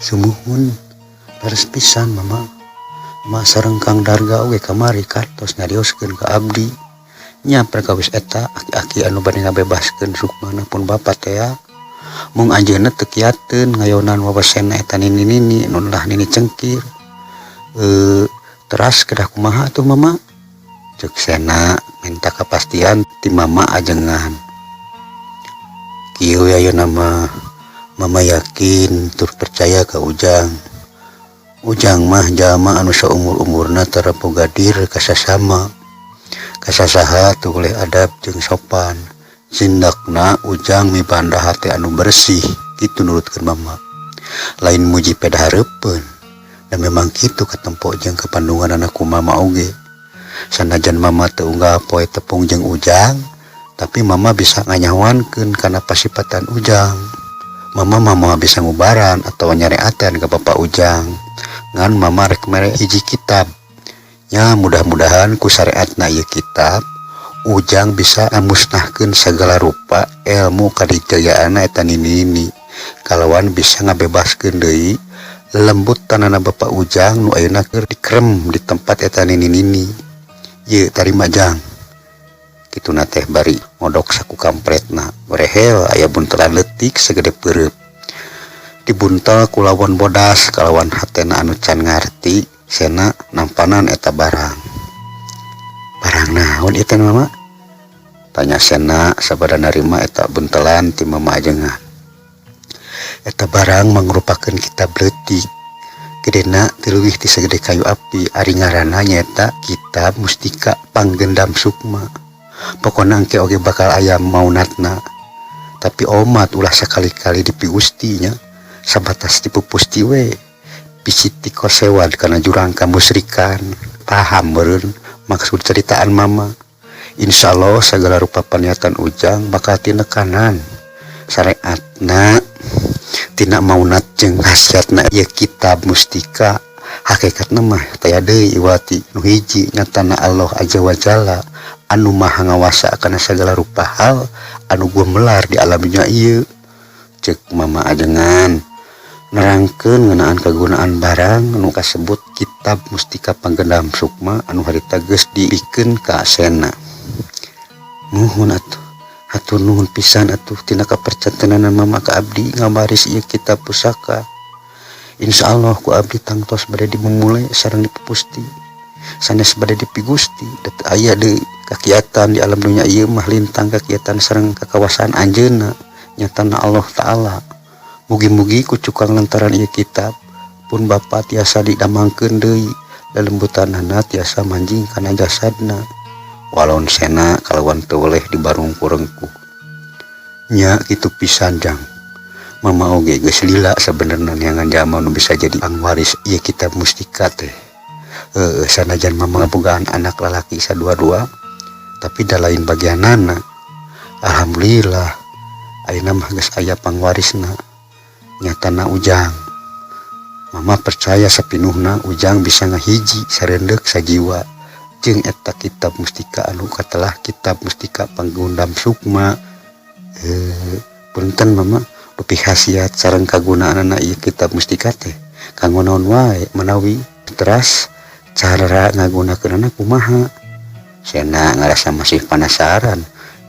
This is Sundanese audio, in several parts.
Sumuhun, leres pisan Mama. Ma sareng Kang Darga oge kamari kantos nyarioskeun ka abdi. Nya perkawis eta aki-aki anu bade ngabebaskeun sukmana pun bapa tea. Mung anjeunna teu kiateun ngayonan wawesena eta nini-nini nu lah nini cengkir. Teras kedah kumaha atuh, Mama? Cek Sena minta kepastian ti Mama Ajengan. Kieu ayeuna mah Mama yakin tur percaya ka Ujang. Ujang mah jalma anu saumur-umurna tara boga dir ka sasama. Ka sasaha teu adab jeung sopan. Cindakna Ujang mibanda hate anu bersih, kitu nurutkeun Mama. Lain muji peda hareupeun. Dan memang kitu katempo jeung kapandunganana ku Mama oge. Sanajan Mama teu unggal poe tepung jeung Ujang, tapi Mama bisa nganyahoankeun kana pasipatan Ujang. Mama mah bisa ngubaran atau nyareatan ke Bapak Ujang. Ngan Mama rek mere hiji kitab. Ya, mudah-mudahan ku syariatna ieu kitab Ujang bisa ngamusnahkeun segala rupa ilmu kadijayaanna eta nini-nini. Kalawan bisa ngabebaskeun deui lembut tanana Bapak Ujang nu ayeuna keur dikrem di tempat eta nini-nini. Ye, tarima, Jang. Kituna teh bari ngodok saku kampretna. Berehel aya buntelan leutik segede peureub. Dibuntel ku lawon bodas. Kalawan hatena anu can ngarti, Sena nampanan eta barang. "Barang naon ieu teh, Mama?" tanya Sena sabada narima eta buntelan ti Mama Ajengan. "Eta barang mangrupakeun kitab leutik. Gedena teu leuwih ti sagede kayu api. Ari ngaranna nyaeta Kitab Mustika Panggendam Sukma. Pokona engke oge bakal aya maunatna. Tapi omat, ulah sakali-kali dipigusti nya, sabatas dipupusti we. Bisi tikosewad kana jurang kamusrikan. Paham meureun maksud ceritaan Mama? Insya Allah segala rupa paniatan Ujang bakal tinekanan syariatna tina maunat jeung khasiatna ieu kitab mustika. Hakikatna mah taya deui iwati nu hiji, nyatana Allah Azza wa Jalla anu maha ngawasa kana segala rupa hal anu gumelar di alam dunya ieu," cek Mama Ajengan nerangkeun ngeunaan kagunaan barang nu kasebut Kitab Mustika Panggendam Sukma anu harita geus dibikeun ka Sena. "Nuhun atuh, hatur nuhun pisan atuh tina kapercantenanan Mama ka abdi ngabaris ieu kitab pusaka. Insya Allah ku abdi tangtos bade dimumule sareng dipupusti, sanes bade dipigusti. Da teu aya deui kakiatan di alam dunya ieu mah lintang kakiatan sareng kakawasaan Anjeunna, nyatana Allah Ta'ala. Mugi-mugi ku cukang lantaran ieu kitab pun Bapa tiasa didamangkeun deui, lelembutanana tiasa manjing kana jasadna," walon Sena kalawan teu weleh dibarung ku rengkuh. "Nya, kitu pisan, Jang. Mama oge geus lila sabenerna neangan jalma nu bisa jadi pangwaris ieu kitab mustika teh. Heueuh, sanajan Mama ngabogaan anak lalaki sadua-dua, tapi da lain bagianana. Alhamdulillah ayeuna mah geus aya pangwarisna, nyatana Ujang. Mama percaya sapinuhna Ujang bisa ngahiji sareundek sajiwa jeung eta kitab mustika anu katelah Kitab Mustika Panggendam Sukma. Punten, Mama, dupi khasiat sareng kagunaanana ieu kitab mustika teh kanggo naon wae manawi teras cara ngagunakeunana kumaha?" Sena ngarasa masih penasaran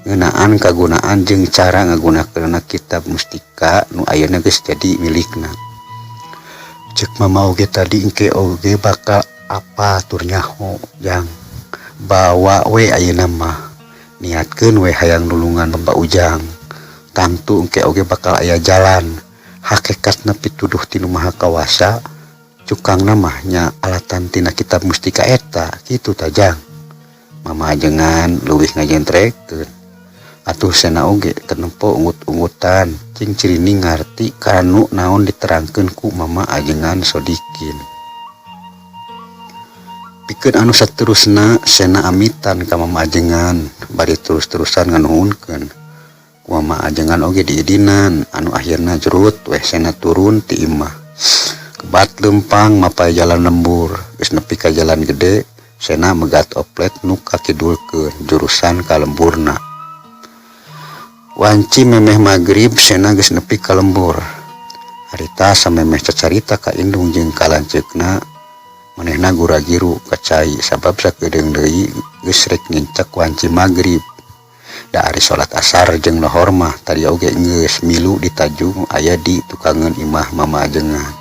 ngeunaan kagunaan jeung cara ngagunakeunana kitab mustika nu ayeuna geus jadi milikna. "Cek Mama oge tadi engke oge bakal apa tur nyaho, Jang. Bawa we ayeuna mah, niatkeun we hayang nulungan Bapak Ujang. Tangtu engke oge bakal aya jalan. Hakikatna pituduh ti Nu Maha Kawasa, cukangna mah nya alatan tina kitab mustika eta, kitu ta, Jang?" Mama Ajengan leuwih ngajentrekeun. Atuh Sena oge tenempo ungut-ungutan cing cirining ngarti kanu naon diterangkeun ku Mama Ajengan Sodikin. Pikeun anu saterusna, Sena amitan ka Mama Ajengan bari terus-terusan nganuhunkeun. Ku Mama Ajengan oge diidinan, anu akhirna jrut weh Sena turun ti imah. Kebat leumpang mapay jalan lembur. Geus nepi ka jalan gede, Sena megat oplet nu kakidulkeun jurusan ka lemburna. Wanci memeh magrib Sena geus nepi ka lembur. Harita samemeh cacarita ka indung jeung ka lanceukna manehna gura-giru ka cai sabab sakedeung deui geus rek nincak wanci magrib. Da ari salat asar jeung lohor mah tadi oge geus milu ditajung aya di tukangeun imah Mama Ajengan.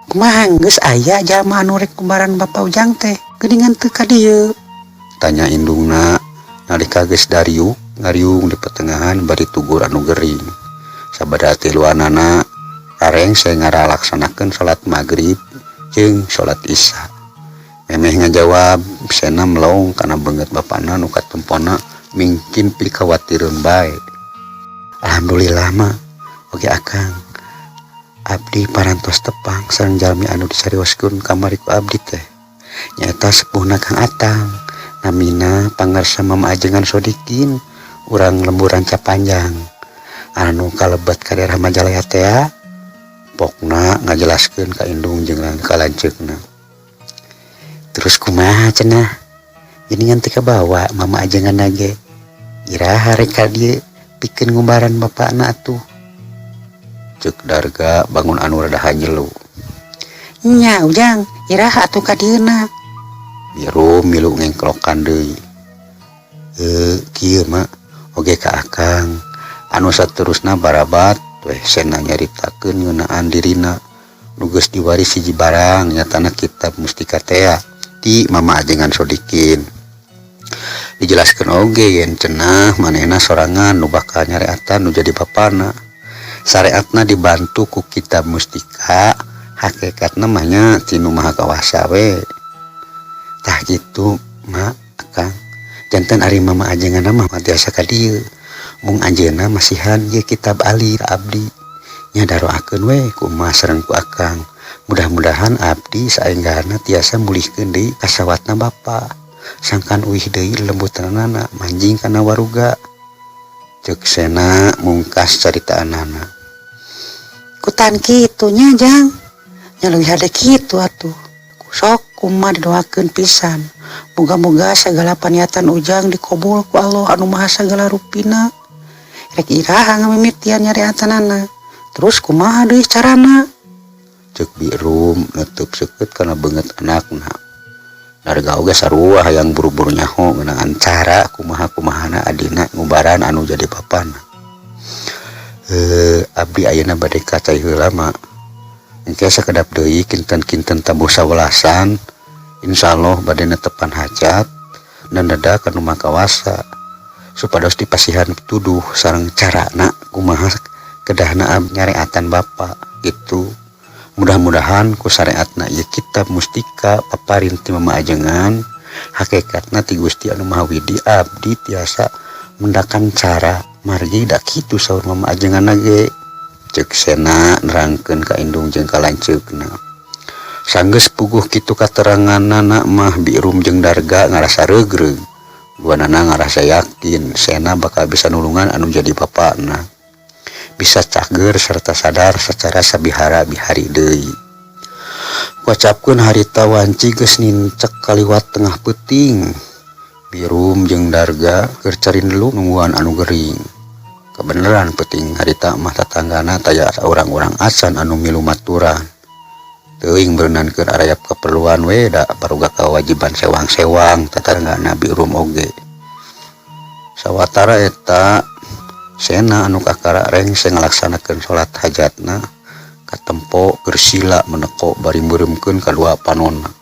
Kumaha geus aya jalma anu rek kumbaran Bapa Ujang teh geuningan teu ka dieu? Tanya indungna nalika geus dariuk ngariung di pertengahan bari tugur anu gering. Sabada tiluanana rarengse ngaralaksanakeun salat magrib jeung salat isya. Memeh ngajawab Sena melong kana beungeut bapana nu katempona mingkin pikawatireun bae. Alhamdulillah mah oge akang abdi parantos tepang sareng jalmi anu disarioskeun kamari ku abdi teh. Nyaeta sepuhna Kang Atang namina pangarsa Mama Ajengan Sodikin urang lembur Ranca Panjang anu kalebet ka daerah Majalaya tea pokna ngajelaskeun ka indung jeung ka lanceukna. Terus kumaha cenah geuningan teu kabawa Mama Ajengan ge iraha rek ka dieu pikeun ngumbaran bapakna atuh. Ceuk Darga bangun anu rada hanyelu. Nya Ujang iraha atuh ka dieuna. Biru milu ngengklokan deui. Kieu mah oge ka akang anu saterusna barabat weh Sena nyaritakeun ngeunaan dirina nu geus diwaris hiji barang nyatana kitab mustika tea ti Mama Ajengan Sodikin. Dijelaskeun oge yen cenah manehna sorangan nu bakal nyareatan nu jadi bapana. Sareatna dibantu ku kitab mustika hakikatna mah nya ti nu Maha Kawasa we. Tah kitu ma akang janten ari Mama Ajengan mah tiasa ka dieu mung anjeunna masihan ieu kitab ali ka abdi nya daroakeun we ku emak sareng ku akang. Mudah-mudahan abdi saenggahna tiasa mulihkeun deui kasawatna bapa sangkan uih deui lembutanana manjing kana waruga. Ceuk Sena mungkas caritaanana. Kutan kitu nya Jang nya leuwih hade kitu atuh. Sok kumaha didoakeun pisan. Moga-moga sagala paniatan Ujang dikabul ku Allah anu Maha sagala rupina. Rek iraha ngamimitian nyareatanana. Terus kumaha deui carana? Ceuk Birum neuteub seukeut kana beungeut anakna. Darga oge sarua hayang buru-buru nyaho ngeunaan cara kumaha-kumahana adina ngubaran anu jadi bapana. Abdi ayeuna bade ka cai heula mah. Engke sakedap deui kinten-kinten tabuh sawelasan insyaallah bade netepan hajat dan dada ka nu Maha Kawasa supados dipasihan tuduh sareng carana kumaha kedahna nyareatan bapa gitu. Mudah-mudahan ku sareatna ieu kitab mustika paparin ti Mama Ajengan hakikatna ti Gusti anu Maha Widi abdi tiasa mendakan cara margi da kitu saur Mama Ajengan ge. Ceuk Sena nerangkeun ka indung jeung ka lanceukna. Sanggeus puguh kitu kateranganana mah Birum jeung Darga ngarasa reugreug. Duanana ngarasa yakin Sena bakal bisa nulungan anu jadi bapana. Bisa cager serta sadar secara sabihara bihari deui. Kuacapkeun harita wanci geus nincek kaliwat tengah peuting. Birum jeung Darga keur carindelu nungguan anu gering. Kebeneran peuting harita mah tatanggana taya saurang-urang acan anu milu maturan. Teuing beunang keur arayap keperluan we da baruga kewajiban sewang-sewang tatanggana Birum oge. Sawatara eta Sena anu kakara rengse ngalaksanakeun salat hajatna katempo keur sila meneko bari meureumkeun kadua panonna.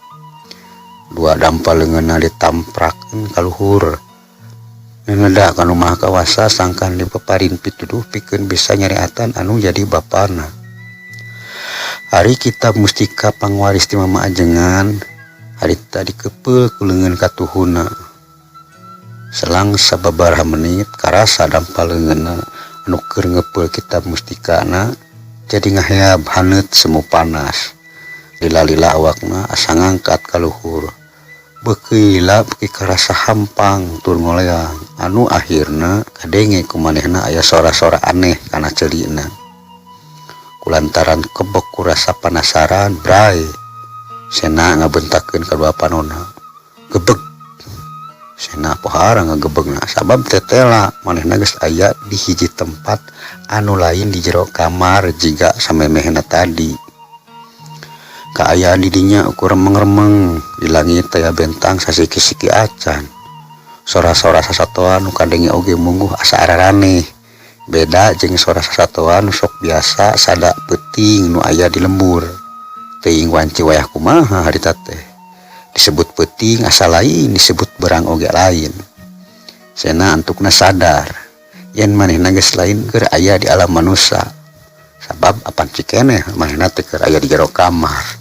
Dua dampal leungeunna ditamprakeun ka luhur. Neda ka nu Maha Kawasa sangkan dipeparin pituduh pikeun bisa nyareatan anu jadi bapana. Ari kitab mustika pangwaris ti Mama Ajengan harita dikepeul ku leungeun katuhuna. Selang sababaraha menit karasa dampal leungeunna anu keur ngepeul kitab mustikana jadi ngaheab haneut semu panas. Lila-lila awakna asa ngangkat ka luhur. Beuki lila beuki karasa hampang tur ngoleang anu akhirna kadenge ku manehna aya sora-sora aneh kana ceulina. Kulantaran kebek ku rasa panasaran bray Sena ngabentakeun kadua panonna. Gebeg. Sena pohara ngagebegna sabab tetela manehna geus aya di hiji tempat anu lain di jero kamar jiga samemehna tadi. Kaayaan di dinya ukur remeng-remeng, di langit taya bentang sasiki-siki acan. Sora-sora sasatoan nu kadenge oge mungguh asa araraneh. Beda jeung sora sasatoan nu sok biasa sada peuting nu aya di lembur. Teuing wanci wayah kumaha harita teh. Disebut peuting asa lain, disebut berang oge lain. Sena antukna sadar yen manehna geus lain keur aya di alam manusia, sabab apan cikeneh manehna teh keur aya di jero kamar.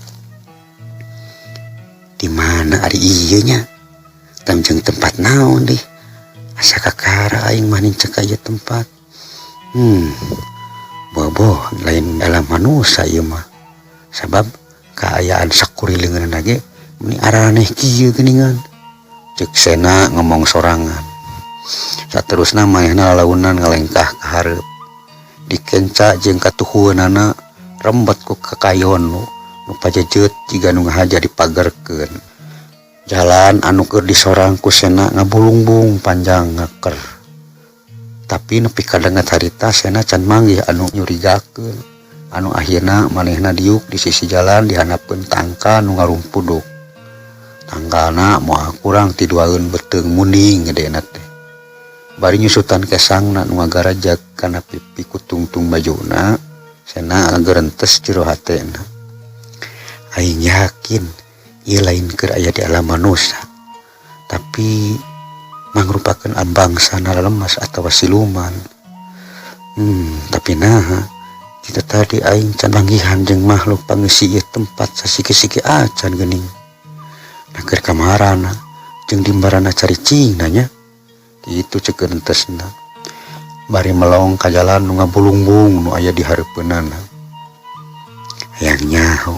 Di mana ari ieu nya? Jeung tempat naon deh? Asa kakara aing mah nincak ka ieu tempat. Bobo lain alam manusia ieu mah, sabab kaayaan sakurilingeunna ge meni araneh kieu geuningan, cek Sena ngomong sorangan. Saterusna manehna lalaunan ngalengkah ka hareup, dikenca jeung katuhueunana rembet ku kakayon nu pajejeut jiga nu ngahaja dipagerkeun. Jalan anu keur disorang ku Sena ngabulungbung panjang ngaker, tapi nepi ka danget harita Sena can manggih anu nyurigakeun. Anu akhirna manehna diuk di sisi jalan di handapeun tangkal nu ngarumpuduk. Tangkalna moal kurang ti duaeun beuteung munding gedena teh. Bari nyusutan kesangna nu ngagarajag kana pipi ku tungtung bajuna, Sena ngagerentes jero hatena. Aing yakin ieu lain keur aya di alam manusia, tapi mangrupakeun bangsa lemes atawa siluman. Tapi naha kita tadi aing can manggihan jeung makhluk pangeusi ieu tempat sasiki-siki acan geuning. Nah, keur kamarana jeung dimbarana caricingna nya? Kitu cek gerentesna bari melong ka jalan nu ngabulungbung nu aya di hareupeunana. Hayang nyaho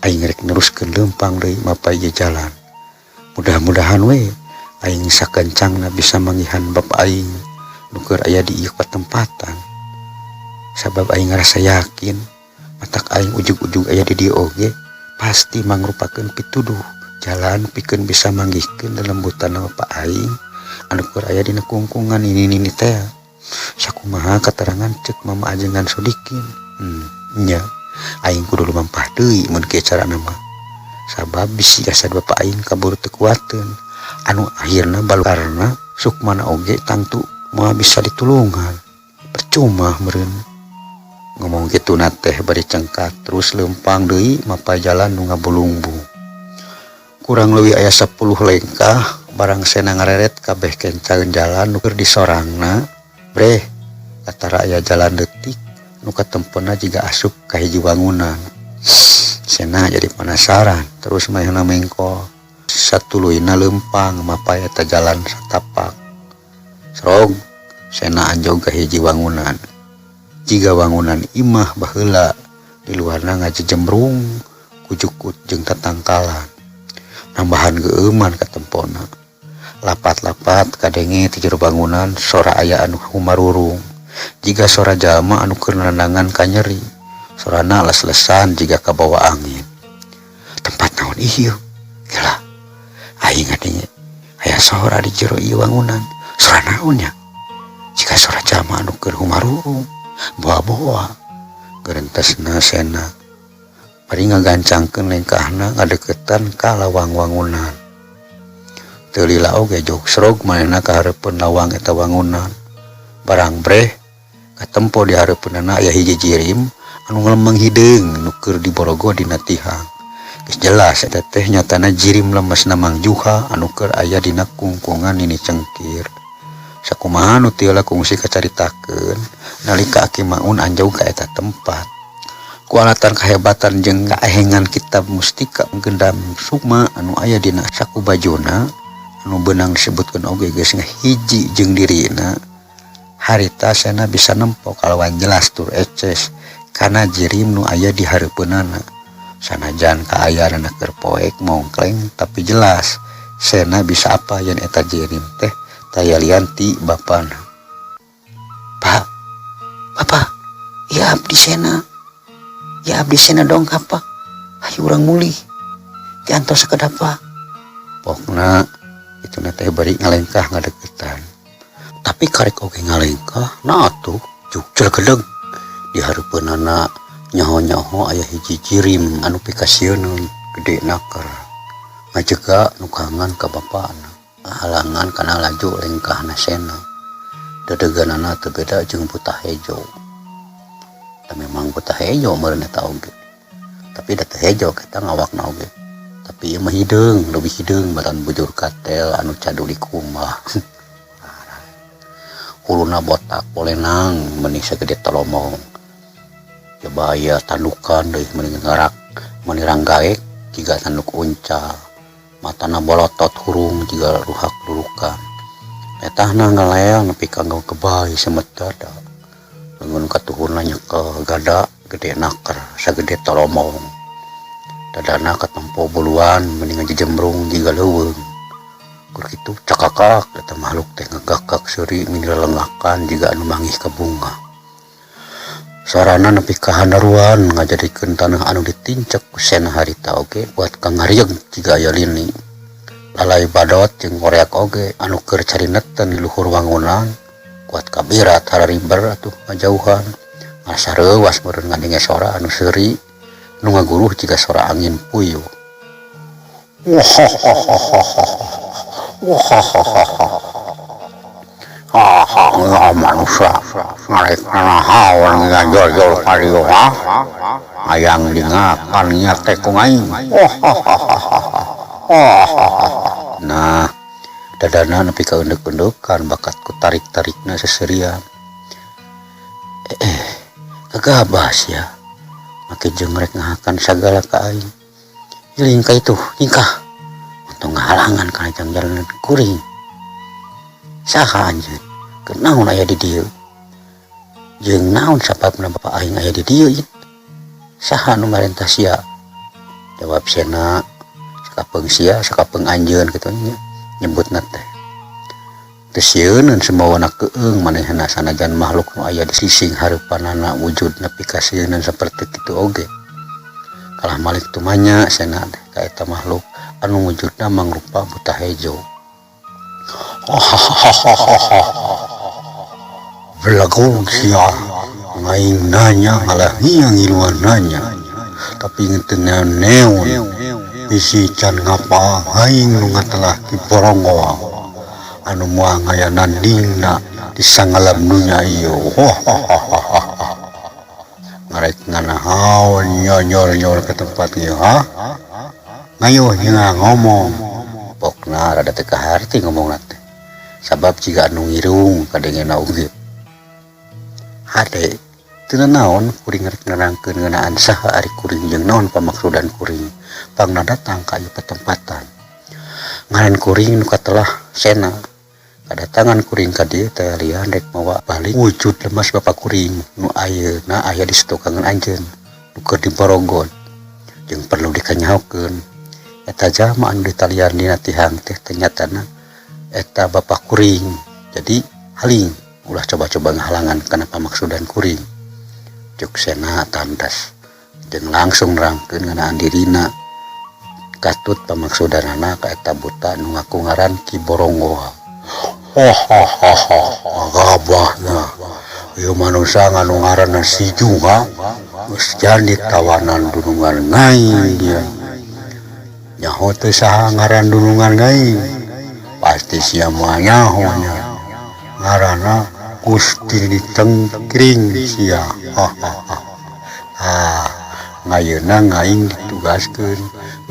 aing rek neruskeun leumpang deui mapay ieu jalan. Mudah-mudahan we aing sakancangna bisa manggihan bapa aing nu keur aya di ieu patempatan, sabab aing ngarasa yakin matak aing ujug-ujug aya di dieu oge pasti mangrupakeun pituduh jalan pikeun bisa manggihkeun lelembutan bapa aing anu keur aya dina kungkungan nini-nini teh, sakumaha katerangan cek Mama Ajengan Sodikin. Nya aing kudu lumampah deui mun kieu carana mah, sabab bisi jasad bapa aing kaburu teu kuateun anu akhirna balu karena sukmana oge tangtu moal bisa ditulungan, percuma meureun. Ngomong kitu na teh bari cengkat terus leumpang deui mapay jalan nu ngabulungbung. Kurang leuwih aya 10 lengkah barang Sena ngareret kabeh kencaeun jalan nu keur disorangna, breh katara aya jalan leutik nu katempona jiga asup ka hiji bangunan. Sena jadi penasaran, terus manehna mengkol, satuluyna leumpang mapay eta jalan satapak. Srog Sena anjog ka hiji bangunan jiga bangunan imah baheula, di luarna ngajejemrung ku jukut jeung tatangkalan, nambahan geueuman katempona. Lapat-lapat kadenge ti jero bangunan sora aya anu humarurung jiga sora jalma anu keur nandangan kanyeri. Sorana les-lesan jiga kabawa angin. Tempat naon ieu? Gila, aing ngadenge aya sora di jero ieu bangunan. Sora naon nya? Jiga sora jalma anu keur humarurung, boa-boa, gerentesna Sena bari ngagancangkeun lengkahna ngadeukeutan ka lawang wangunan. Teu lila oge jogsrog manehna ka hareupeun lawang eta wangunan. Barang breh katempo di hareupeunana aya hiji jirim anu ngalemeng hideung nu keur diborogo dina tihang. Geus jelas eta teh nyatana jirim lemesna Mang Juha anu keur aya dina kungkungan Nini Cengkir, sakumaha nu teu kungsi kacaritakeun nalika Aki Maun anjog ka eta tempat. Ku alatan kahebatan jeung kaehengan kitab mustika gendam sukma anu aya dina saku bajuna anu beunang disebutkeun oge geus ngahiji jeung dirina harita, Sena bisa nempo kalawan jelas tur eces kana jirim nu aya di hareupeunana. Sanajan kaayaan keur poek mongkleng, tapi jelas Sena bisa apa yen eta jirim teh taya lian ti bapana. "Pak, Bapak ya, abdi Sena ya, abdi Sena dong. Apa ayo urang mulih, diantos sakedap, Pak." Pokna itu. teh bari ngalengkah ngadeukeutan. Tapi karek oge ngalengkah, nah atuh juk celegedeg di hareupeunana nyaho-nyaho aya hiji jirim anu pikasieuneun gede naker ngajega nukangan ka bapana halangan kana laju lengkahna Sena. Dedeganana teu beda jeung buta hejo. Da memang buta hejo meureun eta oge, tapi da teu hejo kita ngawakna oge, tapi ieu mah hideung, leuwih hideung batan bujur katel anu cadu dikumbah. Huluna botak bolenang meuni sagede tolomong. Coba aya tandukan deui meuni ngarak meuni ranggaek jiga tanduk unca. Matana bolotot hurung jiga ruhak lurukan. Letahna ngalel nepi ka gebai semet dada. Leungeun katuhurna nyekel gada gede naker sagede tolomong. Dadana katempo buluan meuni ngajejemrung jiga leuweung. Keur kitu cakakak eta makhluk teh ngagakak seuri meni lelengakan jiga anu manggih ka bunga. Sorana nepi ka handaruan ngajadikeun taneuh anu ditincek ku Sena harita oge buat kangarieg jiga aya lini. Lalai badot jeung koreak oge anu keur carineten di luhur wangunan kuat kabirat harariber atuh ngajauhan. Ngarasa reuwas meureun ngadenge sora anu seuri nu ngaguruh jiga sora angin puyuh. Wahahaha manusia ngarek nanahaon ngajorjor ka dieu ha hayang dingakan nya teh ku aing. Nah, dadana nepi ka eundek-eundekan bakat ku tarik-tarikna seserian. Kagabah sia make jeung rek ngahakan sagala ka aing. Iling ka itu hingkah untung ngahalangan kana jangjalan kuring. Saha anjeun? Kunaon aya di dieu? Jeung naon sababna bapa aing aya di dieu ieu? Saha nu marentah sia? Jawab Sena, sakapeung sia sakapeung anjeun kitu nya nyebutna teh. Teu sieuneun semawana keung manehna sanajan makhluk nu aya di sising hareupanana wujudna pikasieuneun saperti kitu oge. Kalah malik tumanya Sena teh ka eta makhluk anu wujudna mangrupa buta hejo. Belagung sia ngaing nanya ngalah ngiluan nanya tapi teu neon bisi can ngapa aing nu ngatelah Ki Boronggoa anu moal ngaya nandingna di sangalam dunya ieu. Ngarek nganahaon nyornyor ke tempat ieu ha ngayuh nya ngomong pokna rada teu kaharti ngomongna teh sabab jiga anu ngirung kadengena oge. Hade teu nanaon kuring rek nerangkeun ngeunaan saha ari kuring jeung naon pamaksudan kuring pangna datang ka ieu patempatan. Ngaran kuring nu katelah Sena. Kadatangan kuring ka dieu teh lian rek mawa balik wujud lemas bapa kuring nu ayeuna aya di satukangan anjeun nu keur diborogon jeung perlu dikanyahokeun eta jalma anu ditalian dina tihang teh tanyatana eta bapa kuring. Jadi haling ulah coba-coba ngahalangan kana pamaksudan kuring. Cuk Sena tandas jeung langsung nerangkeun ngeunaan dirina katut pamaksudanana ka eta buta nu ngaku ngaran Ki Boronggoa. Gabahna ieu manusia anu ngaranna si Junga geus jadi tawanan dunungan ngaing dia. Nyaho teu saha ngaran dunungan ngaing? Pasti sia moal nyaho nya. Ngaranna Gusti Cengkring sia. Ah, ngayeuna ngaing ditugaskeun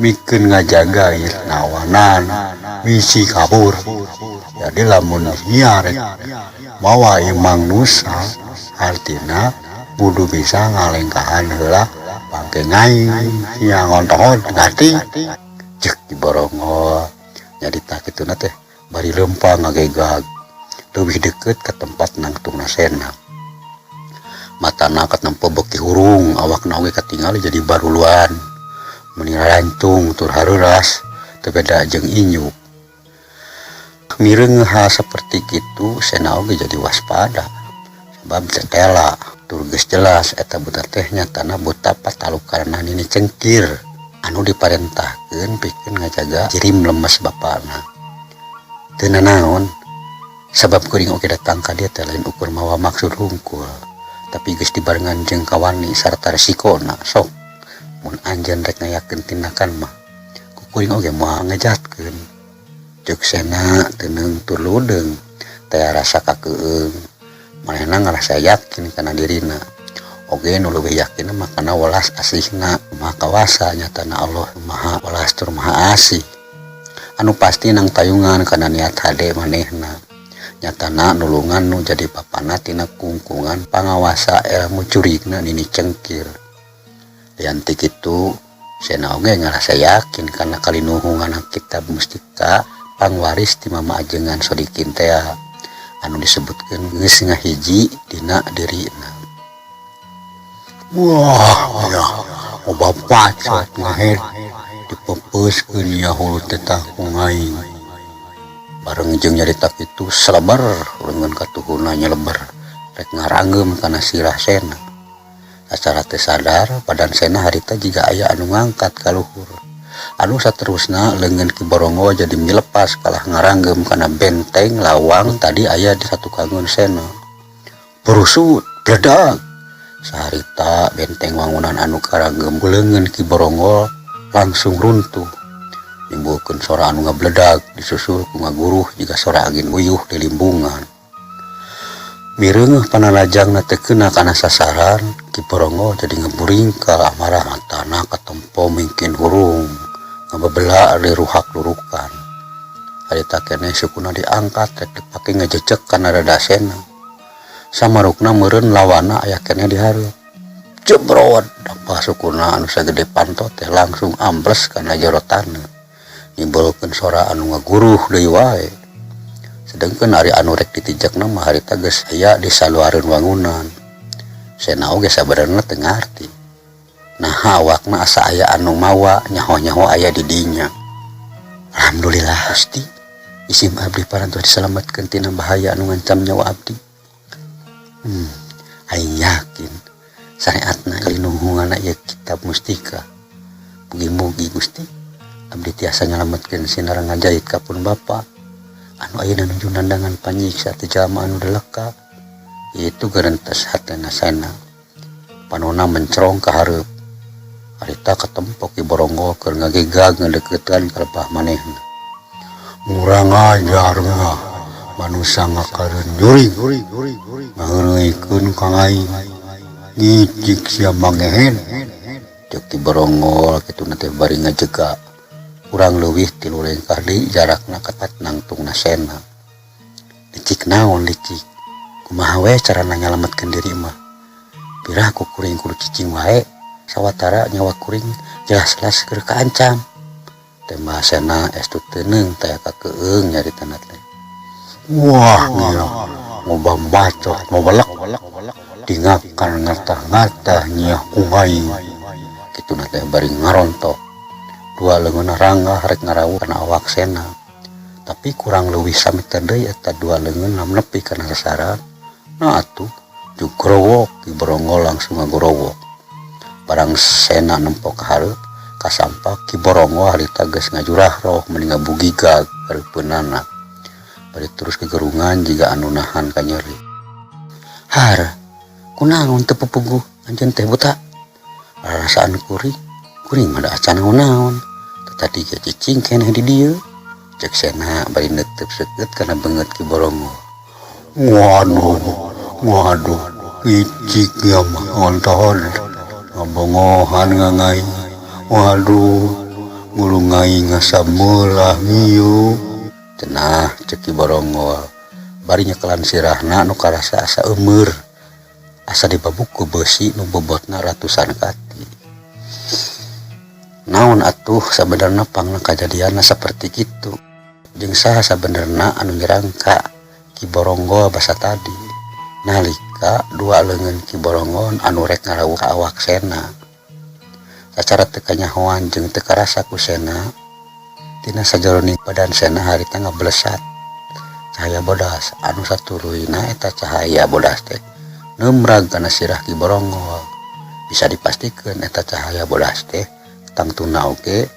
mikeun ngajaga ieu nawanan misi kabur. Jadi lamun sia rek mawa ieu mangnusa artina kudu bisa ngalengkahan heula bangke ngaing sia ngontohod ngarti. Ceuk Ki Boronggoa nyarita kituna teh bari leumpang ngagegag leuwih deukeut ka tempat nangtungna Sena. Matana katempo beuki hurung awakna oge katingali jadi baruluan meuni rarancung tur hareuras teu beda jeung inyuk. Mireung hal saperti kitu Sena oge jadi waspada sabab tetela tur geus jelas eta buta teh nyatana buta patalukarna Nini Cengkir anu diparentahkeun pikeun ngajaga jirim lemes bapana. Teu nanaon, sabab kuring oge datang ka dieu teh lain ukur mawa maksud hungkul, tapi geus dibarengan jeung kawani sarta resikona. Sok mun anjeun rek ngayakeun tindakan mah, ku kuring oge moal ngejatkeun. Ceuk Sena teuneung tur ludeung teh rasa kakeueung. Manehna ngarasa yakin kana dirina. Oge nu leuwih yakin mah kana welas asihna Maha Kawasa, nyatana Allah Maha Welas tur Maha Asih. Anu pasti nangtayungan kana niat hade manehna. Nyatana nulungan nu jadi bapana tina kungkungan pangawasa ilmu curigna Nini Cengkir. Lian ti kitu, Sena oge ngarasa yakin kana kalinuhungan kitab mustika pangwaris ti Mama Ajengan Sodikin tea anu disebutkeun geus ngahiji dina dirina. Wah, ya, loba bacot ngahed dipepeuskeun nya hulu teh tah ku aing. Bareng jeung nyarita kitu selebar leungeun katuhuna nyeleber rek ngarangeum kana sirah Sena. Sacara teu sadar badan Sena harita jiga aya anu ngangkat ka luhur. Anu saterusna leungeun Ki Borongol jadi milepas kalah ngarangeum kana benteng lawang tadi aya di satukangeun Sena. Berusut, bledag. Saharita benteng wangunan anu karangeum ku leungeun Ki Borongol langsung runtuh. Nimbulkeun sora anu ngabledag disusul ku ngaguruh jiga sora angin uyuh di limbungan. Mireungeuh panalajangna teu keuna kana sasaran, Ki Borongol jadi ngaburingkal amarah, matana katempo mingkin hurung ngabebela liruhak-lurukan. Harita keneh sukuna diangkat rek dipake ngejejeg kana dada Sena. Samarukna meureun lawana aya keneh di hareup. Jebrot, dampa sukuna anu sagede panto teh langsung ambles kana jero taneuh. Nimbulkeun sora anu ngaguruh deui wae. Sedengkeun ari anu rek ditijekna mah harita geus aya di saluareun wangunan. Sena oge sabenerna teu ngarti. Naha awakna asa aya anu mawa nyaho-nyaho aya di dinya. Alhamdulillah Gusti, isim abdi parantos disalametkeun tina bahaya anu ngancam nyawa abdi. Aing yakin syariatna kalinuhunganna ieu kitab mustika. Mugi-mugi Gusti abdi tiasa nyalametkeun sinar ngajait ka pun bapa anu ayeuna nuju nandangan panyiksa ti jalma anu deleka. Itu gerentes hatena Sena. Panona mencrong ka hareup. Harita katempo Ki Borongol keur ngagegag ngadeukeutan ka lebah manehna. Ngurang ajar mah manusa ngakareun jurig ngaheureuykeun ka aing. Ngicik sia mangehen. Ceuk Ki Borongol kituna teh bari ngajega. Kurang leuwih 3 lengkah deui jarakna kapat nangtungna Sena. Licik naon licik? Kumaha we carana nyalametkeun diri mah? Pirah ku kuring kudu cicing wae sawatara nyawa kuring jelas-jelas keur kaancam. Tembah Sena estu teuneung taya kakeueung nyaritana teh. Wah, nya ngobah bacot ngobelek dingakan ngatah-ngatah nyiah ku aing. Kituna teh bari ngarontok. Dua leungeunna ranggah rek ngarawuh kana awak Sena. Tapi kurang leuwih sameter deui eta dua leungeun nepi kana sasaran. Nah atuh jugrowok Ki Borongol langsung ngagorowok. Barang Sena nempo ka hareup kasampak Ki Borongol harita geus ngajurah roh meni ngabugigag hareupeunana. Bari terus kegerungan jiga anu nahan kanyeri. Har, kunaon teu pupuguh anjeun teh buta? Rarasaan kuring, kuring mah da acan naon-naon. Teu tadi ge cicing keneh di dieu. Ceuk Sena bari neuteub seukeut kana beungeut Ki Borongol. Waduh, waduh, icik ya mah ngonton. Ngabongohan ngangai. Waduh, ngulung aing ngasa meulah ngieu. Cenah ceuk Ki Borongol. Bari nyekelan sirahna nu karasa asa eumeur. Asa dibabuk ku beusi nu bobotna ratusan kati. Naon atuh sabenerna pangna kajadianna saperti kitu? Jeung saha sabenerna anu nyerang ka Ki Borongol basa tadi? Nalika dua leungeun Ki Borongol anu rek ngarawuh ka awak Sena. Sacara teu kanyahoan jeung teu karasa ku Sena, tina sajeroning badan Sena harita ngablesat cahaya bodas anu satuluyna eta cahaya bodas teh neumrag kana sirah Ki Borongol. Bisa dipastikeun eta cahaya bodas teh tangtuna oge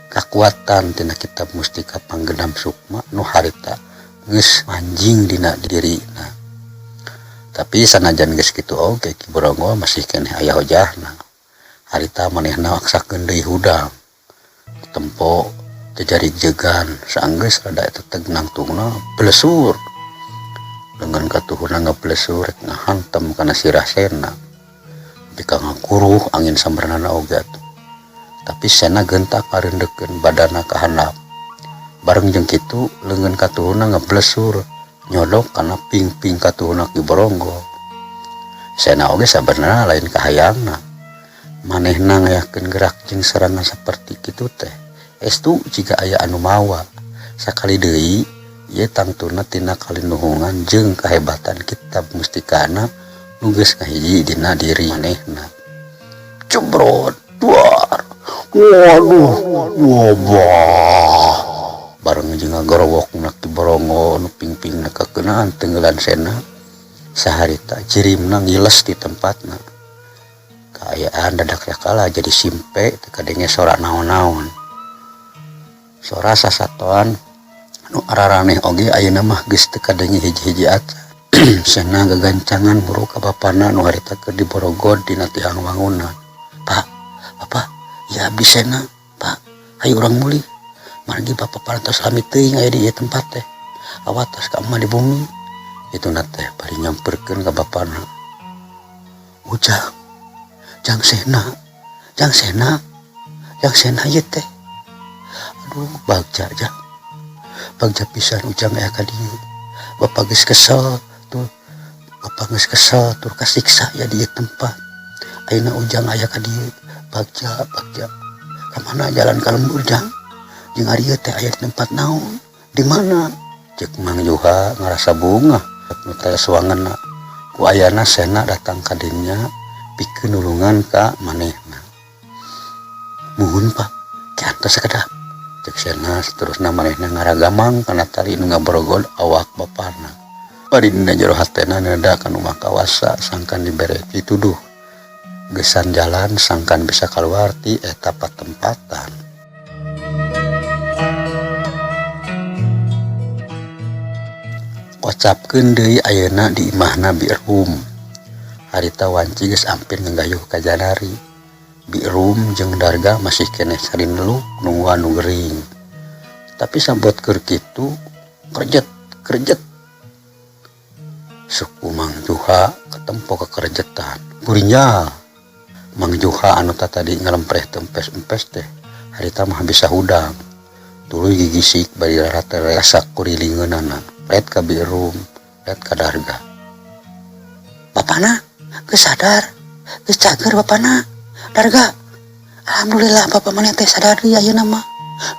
kakuatan tina kitab mustika Panggendam Sukma nu harita Geus manjing dina dirina. Tapi sanajan geus kitu oge Ki Borongol masih keneh aya hojahna. Harita manehna maksakeun deui hudang. Tempo jajari jegan saenggeus rada teteg nangtungna blesur. Lengan katuhurna ngablesur rek ngahantem kana sirah Sena. Nepi ka ngakuruh angin samperanana oge atuh. Tapi Sena gentak ngareundeukeun badana ka handap. Bareng jeung kitu leungeun katuhurna ngablesur nyodok kana pingping katuhurna Ki Boronggol. Sena oge sabenerna lain kahayangna. Manehna ngayakeun gerak jeung serangan saperti kitu teh. Estu jiga aya anu mawa. Sakali deui ieu tangtuna tina kalinduhungan jeung kahebatan kitab mustikana nu geus ngahiji dina diri manehna. Jebrot, duar. Waduh, wabah. Bareng jeung ngagorowokna Ki Boronggol nu pingpingna kakeunaan tenggelan Sena. Saharita jirimna ngiles di tempatna. Kaayaan dadak sakala jadi simpe teu kadenge sora naon-naon. Sora sasatoan nu araraneh oge ayeuna mah geus teu kadenge hiji-hiji acan. Sena gagancangan muru ka bapana nu harita keur diborogod dina tihang wangunan. Pak, Bapak, ya abdi Sena, Pak, hayu urang mulih. Margi Bapak parantos lami teuing aya di ieu tempat teh. Awatos ka emak di bumi. Ituna teh bari nyamperkeun ka bapana. Ujang, Jang Sena, Jang Sena, Jang Sena ieu teh. Aduh, bagja jang. Bagja pisan Ujang aya ka dieu. Bapak geus kesel tuh. Bapak geus kesel tur kasiksa ya di ieu tempat. Ayeuna Ujang aya ka dieu. Bagja, bagja. Ka mana jalan ka lembur jang? Jeung ari ieu teh aya di tempat naon? Di mana? Ceuk Mang Juha ngarasa bungah nu teh suanganna. Ku ayana Sena datang ka dinya pikeun nulungan ka manehna. Muhun Pak, ke antos sakedap. Ceuk Sena saterusna manehna ngaragamang kana tali nu ngaborogod awak bapana. Bari dina jero hatena neda ka nu Maha Kawasa sangkan dibere pituduh. Geusan jalan sangkan bisa kaluar ti eta patempatan. Kocapkeun deui ayeuna di imahna Birum. Harita wanci geus ampir nggayuh ka janari. Birum jeung Darga masih keneh sarineluk nungguan nu gering. Tapi sabot keur kitu kerjet kerjet. Suku Mang Juha ketempo kekerjetan. Gurinjal. Mang Juha anu tatadi ngalempreh teu empes-empes teh harita mah bisa hudang. Tuluy gigisik bari rarateresak kurilingeunana. Ret ka Birum, ret ka Darga. Bapana geus sadar, geus cager bapana. Darga, alhamdulillah bapak maneh teh sadar deui ayeuna mah.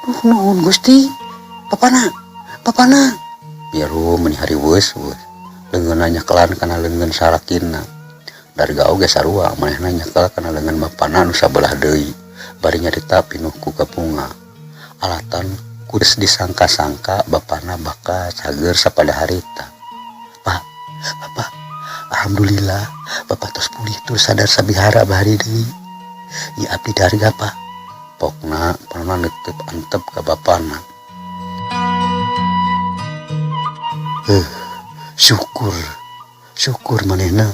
Duh nuhun Gusti. Bapana, bapana. Birum meuni hariweus weus. Leungeunna nyekelan kana leungeun salakina. Darga oge sarua manehna nyekel kana leungeun bapana nu sabelah deui. Bari nyarita pinuh ku kabunga. Alatan geus disangka-sangka bapana bakal cager sapada harita. Pak, Bapak, alhamdulillah bapak tos pulih tur sadar sabihara bahari deui. Ieu abdi Darga, Pak. Pokna panonna neuteup antep ka bapana. Syukur, syukur manehna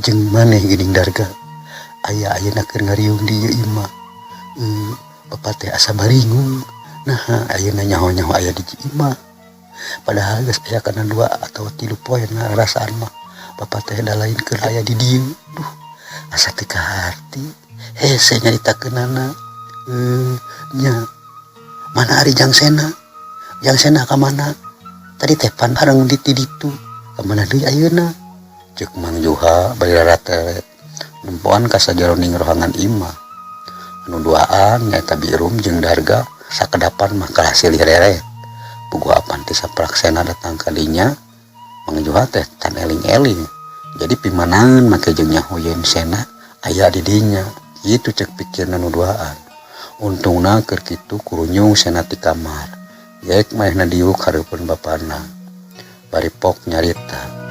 jeung maneh geuning Darga. Aya ayeuna keur ngariung di ieu imah. Bapak teh asa baringung. Naha ayeuna nyaho-nyaho aya di imah. Padahal geus aya kana 2 atau 3 poe na rarasaan mah. Bapak teh da lain keur aya di dieu. Duh, asa teu kaharti. Hese nyaritakeunana. Nya. Mana ari Jang Sena? Jang Sena ka mana? Tadi teh pan bareng di ti ditu. Ka mana deui ayeuna? Ceuk Mang Juha bari rarateret. Nempoan ka sajaroning rohangan imah. Anu duaan nyaeta Birum jeung Darga sakedapan mah kalah silih reret. Puguh apan ti saprak Sena datang ka dinya, Mang Juha teh can eling-eling. Jadi pimanangeun make jeung nyaho yen Sena aya di dinya. Kitu ceuk pikirna nu duaan. Untungna keur kitu kurunyung Sena ti kamar. Yek manehna diuk hareupeun bapana. Bari pok nyarita.